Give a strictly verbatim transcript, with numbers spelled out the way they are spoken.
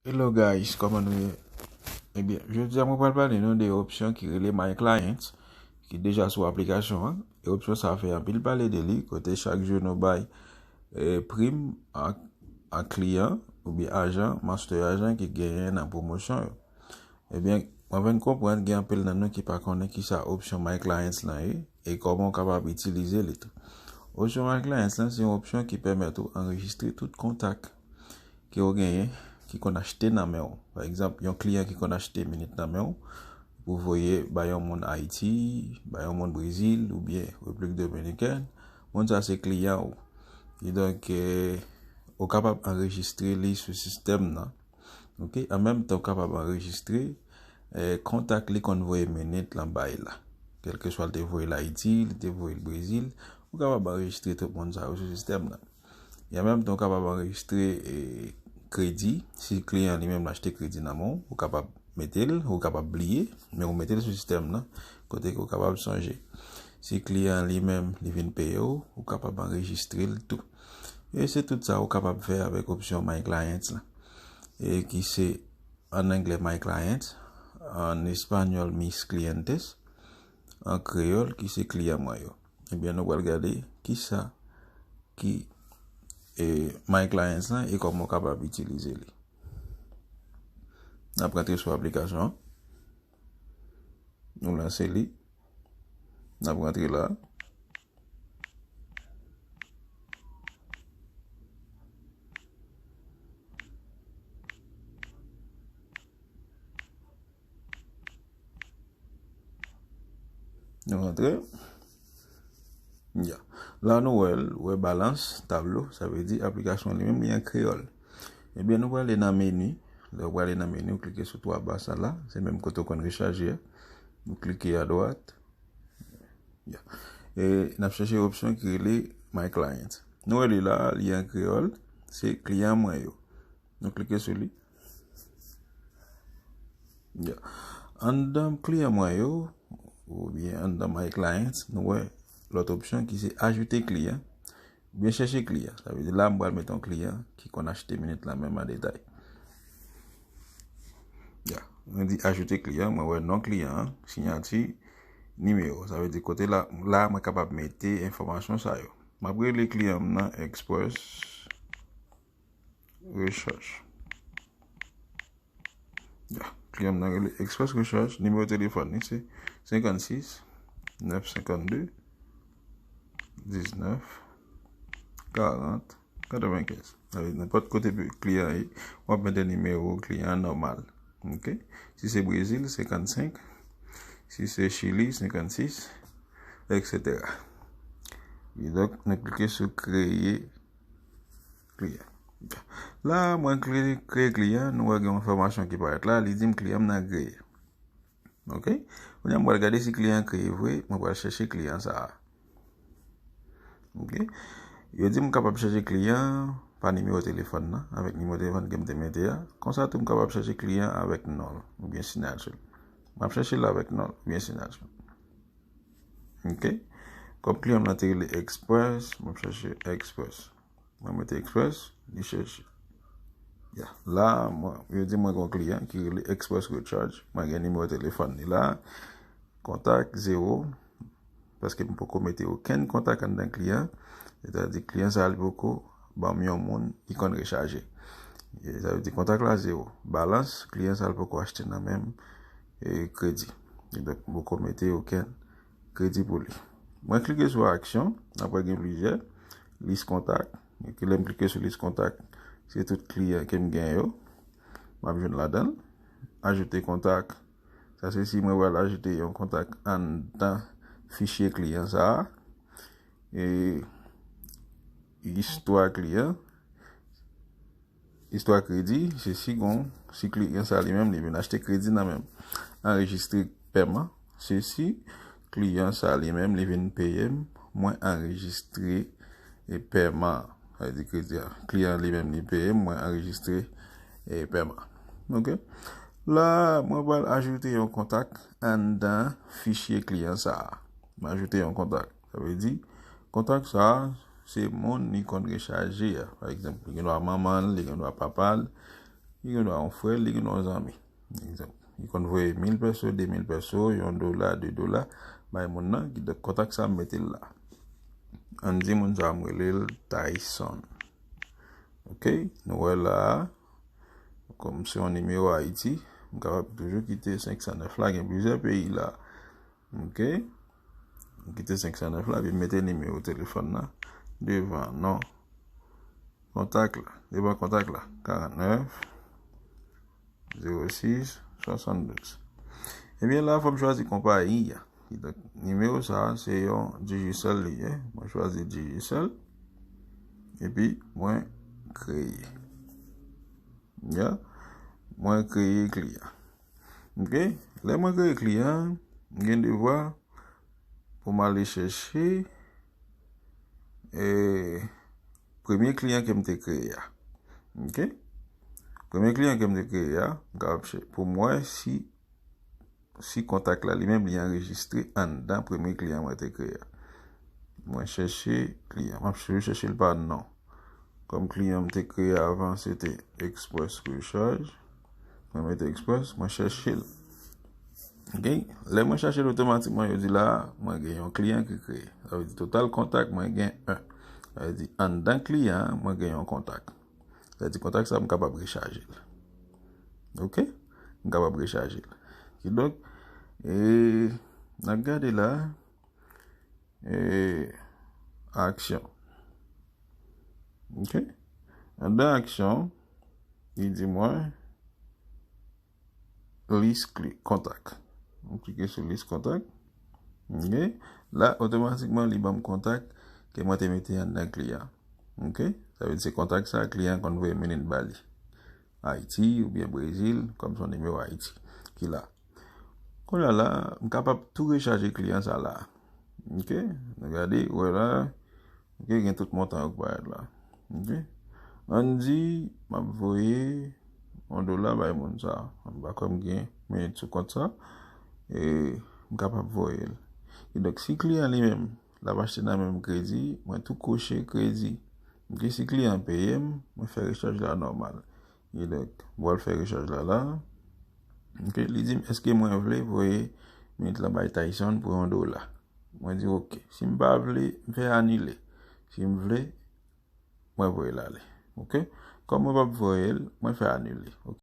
Hello guys, kòman nou ye? Ebyen, jodi a mwen pral pale nou de opsyon ki rele My Clients, ki deja sou aplikasyon an. E opsyon sa a fè anpil pale de li, kote chak jou nou bay eh, prim a, a kliyan oubyen ajan, master ajan ki genyen nan pwomosyon yo. Ebyen, mwen vin konprann gen anpil nan nou ki pa konnen kisa opsyon My Clients lan ye e kòman w kapab itilize li tou. Opsyon My Clients lan se yon opsyon ki pèmèt ou anrejistre tout kontak ke w genyen ki konn achte nan men w. Pa egzanp, yon kliyan ki konn achte minit nan men w pou voye ba yon moun Ayiti, ba yon moun Brezil oubyen Repiblik Dominikèn, moun sa se kliyan ou. Kidonk, eh, ou kapab anrejistre li sou sistèm nan. Ok, an menm tan ou kapab anrejistre eh, kontak li konn voye minit lan bay la. Kèlkeswa l te voye l Ayiti, li te voye l Brezil, ou kapab anrejistre tout moun sa yo sou sistèm nan. E an menm tan ou kapab anrejistre eh, kredi, si kliyan li menm l achte kredi nan men w, ou kapab mete l, ou kapab bliye, men ou mete l sou sistèm nan, kote ke ou kapab sonje. Si kliyan li menm li vin peye w, ou kapab anrejistre l tou. E se tout sa ou kapab fè avèk opsyon My Clients lan. E ki se an anglè My Clients, an espanyòl Mis Clientes, an kreyòl ki se kliyan mwen yo. Ebyen, nou pral gade kisa ki eh, My Clients lan e kòman w kapab itilize li. N ap rantre sou aplikasyon an. Nou lanse li. N ap rantre la. Nou rantre. Ya. La nou wè l, wè balans, tablo, sa vle di aplikasyon li menm li an kreyòl. Ebyen, nou prale nan meni. Lè w prale nan meni, w klike sou twa ba sa la, se menm kote w konn rechaje a. Nou klike adwat. Ya. E n ap chèche opsyon ki rele My Client. Nou wè li la, li an kreyòl, se kliyan mwen yo. Nou klike sou li. Ya. Anndan kliyan mwen yo, oubyen anndan My Clients, nou wè lòt opsyon ki se ajoute kliyan, oubyen chèche kliyan. Sa vle di la, m pral mete yon kliyan ki konn achte minit lan menm an detay. Ya. Mwen di ajoute kliyan, mwen wè non kliyan an, siyati, nimewo. Sa vle di kote la, la mwen kapab mete enfòmasyon sa yo. M ap rele kliyan m nan Express Recherche. Ya, kliyan m nan rele Express Recherche, nimewo telefòn li se senkannsis nèf senkannde diznèf karant katrevenkenz. Sa vle di nenpòt kote kliyan ye, w ap mete nimewo kliyan an nòmal. Ok? Si se Brezil, senkannsenk. Si se Chili, senkannsis, etsetera. Kidonk, nou klike sou kreye kliyan. La, mwen kreye, kreye kliyan, nou wè gen yon enfòmasyon ki parèt la, li di m kliyan m nan Greye. Ok? Kounye a, m pral gade si kliyan an kreye vre, mwen pral chèche kliyan sa a. Ok? Yo di m kapab chèche kliyan pa nimewo telefòn nan, avèk nimewo telefòn ke m te mete a. Konsa tou, m kapab chèche kliyan avèk non l, oubyen siyati l. M ap chèche l avèk non l, oubyen siyati l. Ok? Kòm kliyan m nan te rele Express, m ap chèche Express. Mwen mete Express, li chèche. Ya. La, mwen, yo di mwen gen yon kliyan ki rele Express Recharge. Mwen gen nimewo telefòn li la. Kontak, zewo. Paske m poko mete okenn kontak anndan kliyan. Sètadi kliyan sa a li poko ban m yon moun ki konn rechaje. E sa vle di kontak la zewo. Balans, kliyan sa a li poko achte nan men m e kredi. E donk, m poko mete okenn kredi pou li. Mwen klike sou aksyon, apre gen plizyè, lis kontak. Ki lè m klike sou lis kontak, se tout kliyan ke m gen yo. M ap jwenn ladan l. Ajoute kontak. Sa se si mwen pral ajoute yon kontak anndan fichye kliyan sa a. E istwa kliyan. Istwa kredi, se si gon, si kliyan sa li menm, li vin achte kredi nan men m. Anrejistre pèman, se si kliyan sa li menm, li vin peye m, mwen anrejistre e pèman. Sa vle di kredi a. Kliyan li menm, li peye m, mwen anrejistre e pèman. Ok? La, mwen pral ajoute yon kontak anndan fichye kliyan sa a. Mwen ajoute yon kontak. Sa vle di, kontak sa a, se moun li konn rechaje a. Pa egzanp, li gen dwa manman l, li gen dwa papa l, Li gen dwa yon frè, li gen dwa yon zanmi. Egzanp, li konn voye mil pèso, de mil pèso, yon dola, de dola bay moun nan, kidonk kontak sa m mete l la. Ann di moun sa a m rele l Tyson. Ok, nou wè la a, kòm se yon nimewo Ayiti, m kapab toujou kite senk san nèf la, gen plizyè peyi la. Ok, m kite senk san nèf la, epi m mete nimewo telefòn nan devan non kontak la, devan kontak la, karannèf, zewo sis, swasanndouz. Ebyen la, fò m chwazi konpayi a. Kidonk, nimewo sa a, se yon Digicel li ye. Mwen chwazi Digicel. Epi, mwen kreye. Ya, mwen kreye kliyan. Ok, lè mwen kreye kliyan, m gen devwa pou m ale chèche e, premye kliyan ke m te kreye a. Ok, premye kliyan ke m te kreye a, m kapab chè- pou m wè si, si kontak la li menm li anrejistre anndan premye kliyan mwen te kreye a. Mwen chèche kliyan, m ap toujou chèche l pa non. Kòm kliyan m te kreye avan se te Express Recharge, mwen mete Express, mwen chèche l. Ok, lè mwen chèche l otomatikman, yo di la, mwen gen yon kliyan ki kreye. Sa vle di total kontak, mwen gen en. Sa vle di anndan kliyan an, mwen gen yon kontak. Sa vle di kontak sa, m kapab rechaje l. Ok, m kapab rechaje l. Kidonk, e, n ap gade la, e, aksyon. Ok, anndan aksyon, li di mwen, lis kli- kontak. Mwen klike sou lis kontak. Ok, la, otomatikman, li ban m kontak ke mwen te mete anndan kliyan. Ok, sa vle di se kontak sa, kliyan konn voye minit ba li. Ayiti oubyen Brezil, kòm se yon nimewo Ayiti ki la. Kounye a la, m kapab tou rechaje kliyan sa la. Ok, nou gade, wè la, ok, gen tout montan yo k parèt la. Ok, ann di, m ap voye yon dola bay moun sa. M pa kwè m gen minit sou kont sa. E m kapab voye l. Kidonk, si kliyan li menm, l ap achte nan menm kredi, mwen tou koche kredi. Ok, si kliyan peye m, mwen fè rechaj la nòmal. Kidonk, mwen al fè rechaj la la. Ok, li di m, èske mwen vle voye minit lan bay Tyson pou yon dola? Mwen di, ok. Si m pa vle, m fè anile. Si m vle, mwen voye l ale. Ok? Kòm mwen p ap voye l, mwen fè anile. Ok?